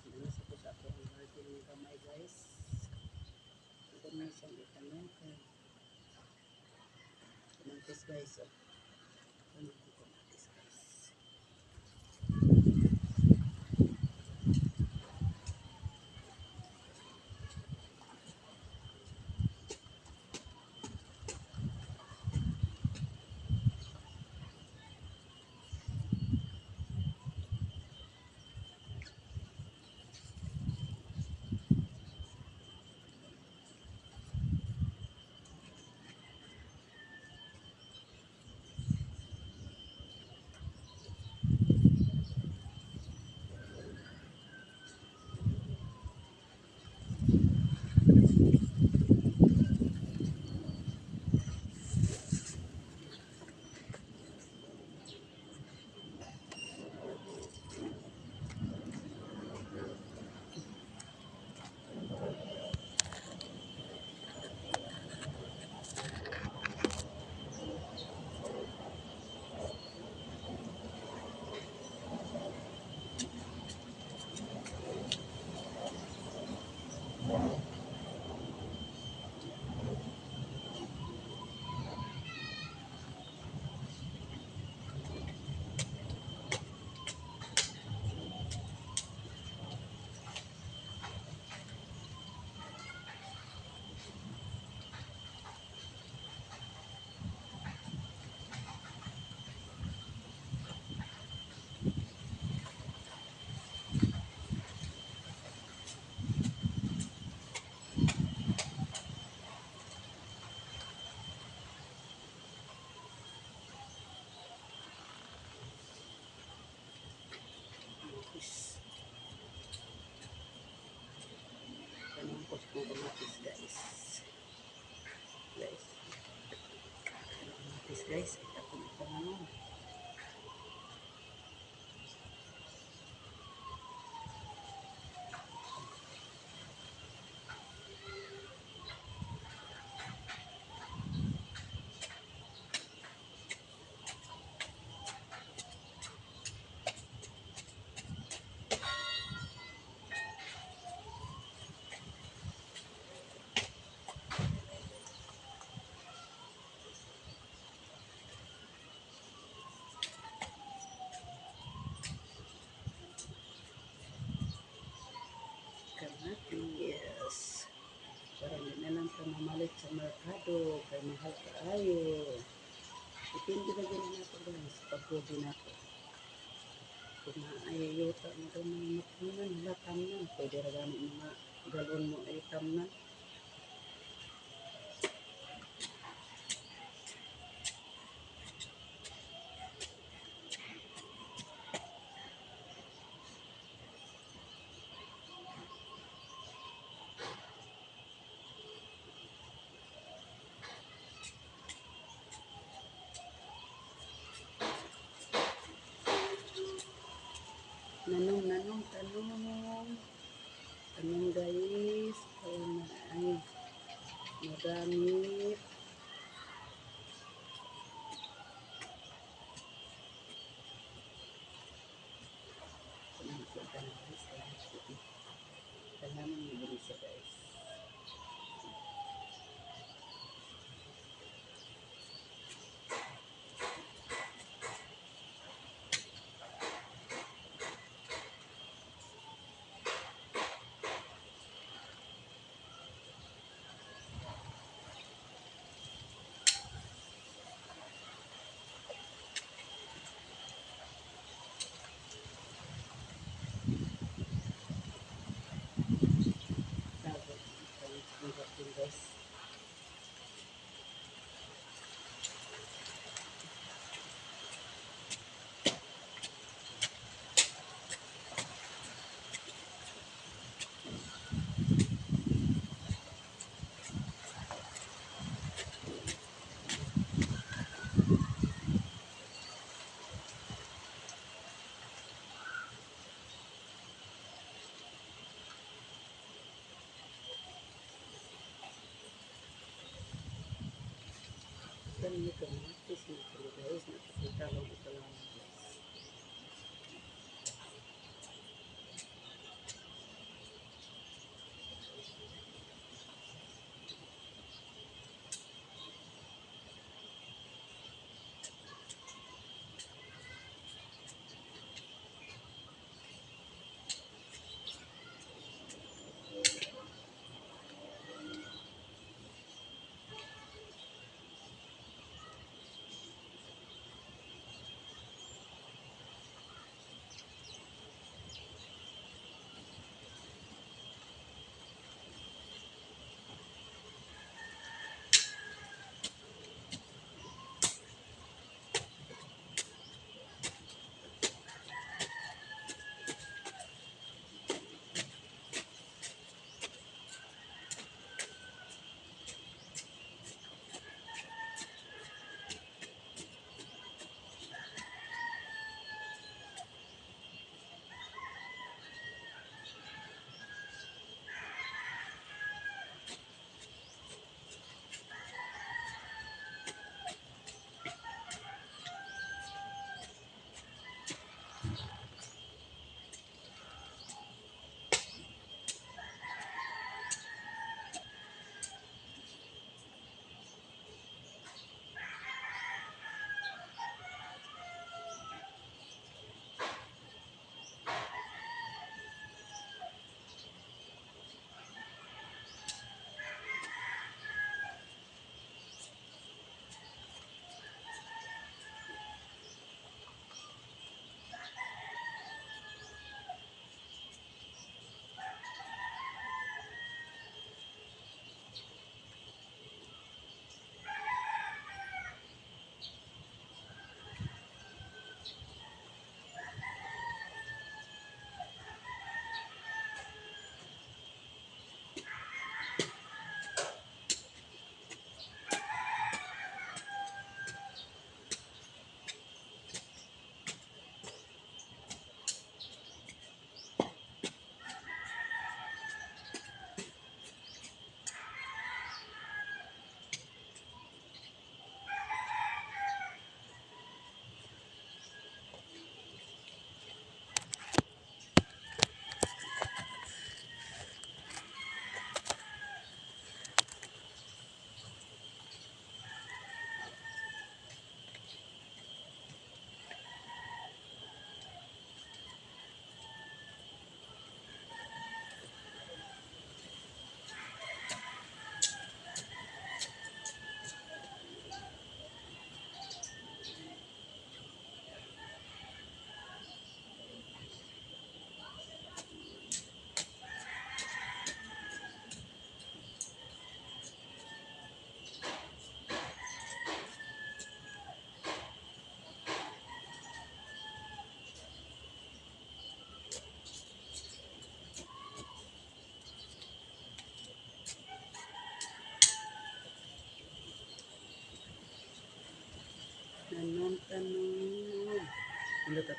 Ano sa ko sa ako ang garden nga gamay, guys. Gamay siyang itanom kay kamatis, guys. Oh. Ano ang kamatis, guys. Kamatis. Tanom ko sa kamatis, guys. Guys. Kamatis, guys. Ito kong itanom. Kamatis. Para hindi na lang ka mamalit sa merkado. Kay mahal kaayo. Depende na gani nato, guys. Pag-gobi nato. Kung naay yuta mo daw mga matamnan, wala tamnan. Pwede ra gani mga galon mo ay tamnan. Nanom, nanom, tanong. Tanong, guys. Ay, na, ay, magamit. Tanong siya, tanong, guys. Tanong mo siya, guys.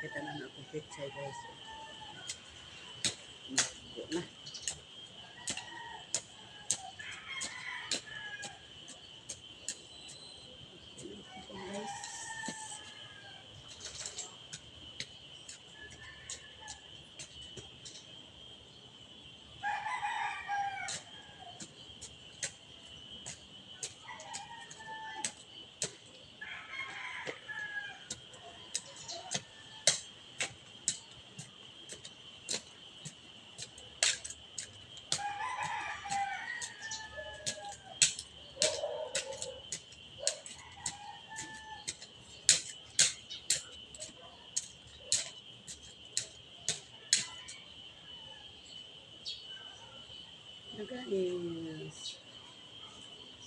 Kita na na akong pechay, guys. Go na. Guys. Na guys.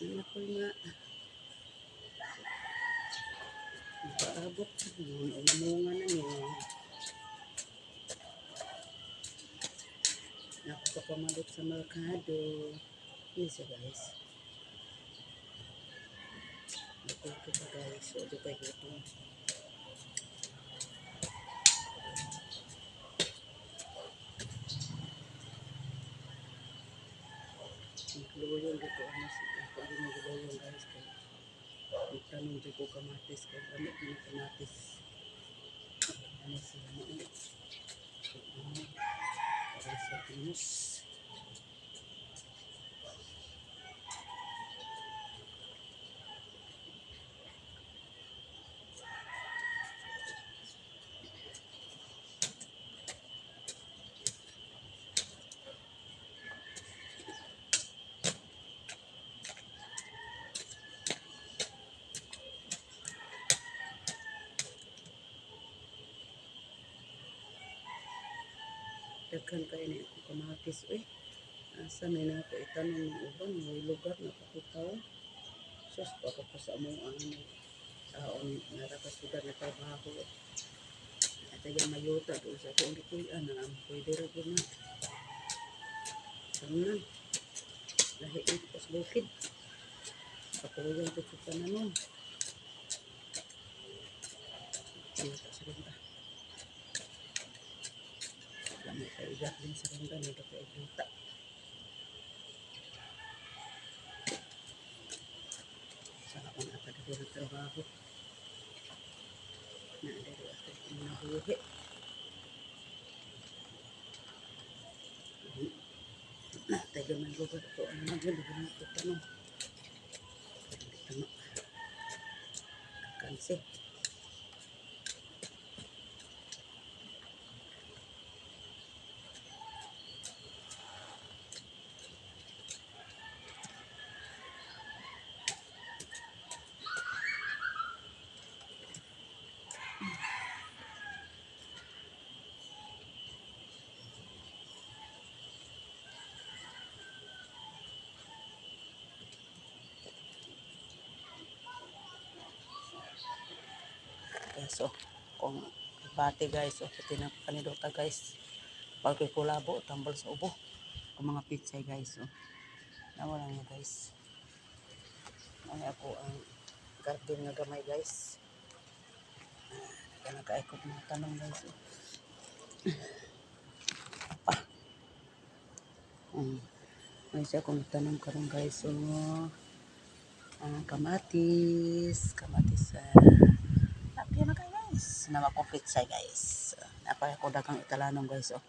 Ano ko nga. Paabot. Umunga na niya. Nakapamalit sa merkado. Ini siya, guys. Nakuto pa, guys. So, di pa gutom. Magluyong dito. Ano siya. Ako din magluyong, guys. Kaya magtanong dito ko kamatis. Kaya dami din kamatis. Ano siya. Ano. Para sa pinos. Daghan kayo ni ako kamatis. Eh. Asa may na ako itanong ng uban. May lugar na pakitaw. Sus, baka pa sa among ano. Taon narapasudan na trabaho. At ayan mayuta doon sa akong gikuyan na pwede rin na. Tanan. Lahi dito sa bukid. Kapuyong ko sa tananon. Yuta sa ronda. Lamay sa igat din sa ronda. Nito sa yuta. Sa akong akadari ng trabaho. Na dari ako nabuhi. Na tayo man lugar ito. Ano man yun? Lugar ito tanong. Tama. Kansi. Guys, oh, kung bati, guys, oh, pati na kanidota, guys. Pagkoy kulabo, tambal sa ubo. Kung mga pitsay, guys, oh. Nawala niya, guys. Ano ako ang garden nga gamay, guys. Nakaikot mga tanong, guys. Oh. Pa. May siya akong tanong karon, guys. Oh. Kamatis, kamatis. Happy na kayo, guys. Na makumpit siya, guys. Napaya ko dagang italanong, guys. Oh.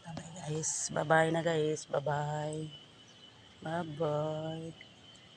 Bye-bye, guys. Bye-bye na, guys. Bye-bye. Bye-bye.